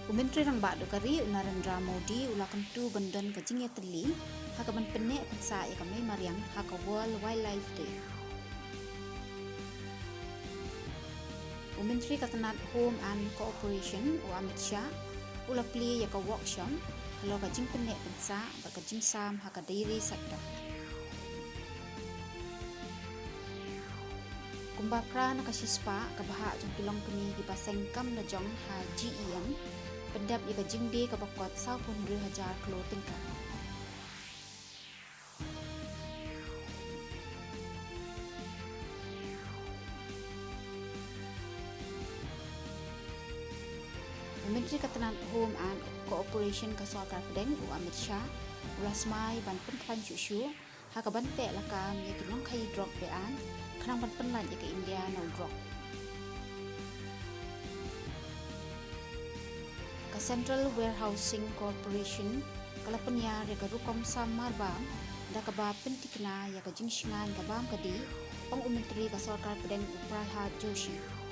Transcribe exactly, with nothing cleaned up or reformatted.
U Myntri Rangbah duh ka ri u Narendra Modi u la kyntu ban don ka jingïatylli ha kaban pynneh pynsah ïa ka mei mariang ha ka World Wildlife Day. U Myntri ka tnat Home and Cooperation u Amit Shah u la plie ïa ka workshop halor ka jingpynneh pynsah bad ka jingsam ha ka dairy sector. Kumba phra na ka shispah ka bhah jong ki longkmie kiba seng kam lajong ha GEM pyndep ïa ka jingdie kaba kot sawphew hynriew hajar klur tyngka. U Myntri ka tnat Home and Cooperation ka Sorkar Pdeng u Amit Shah u la smai ban pynkhlaiñ shuh shuh ha kaban teh lakam ïa ki nongkhaïi drok be-aiñ khnang ban pynlait ïa ka India na u drok. Ka Central Warehousing Corporation ka la pynïar ïa ka rukom sam marbam da kaba pyntikna ïa ka jingshngaiñ ka bam ka dih, ong u Myntri ka Sorkar Pdeng u Pralhad Joshi.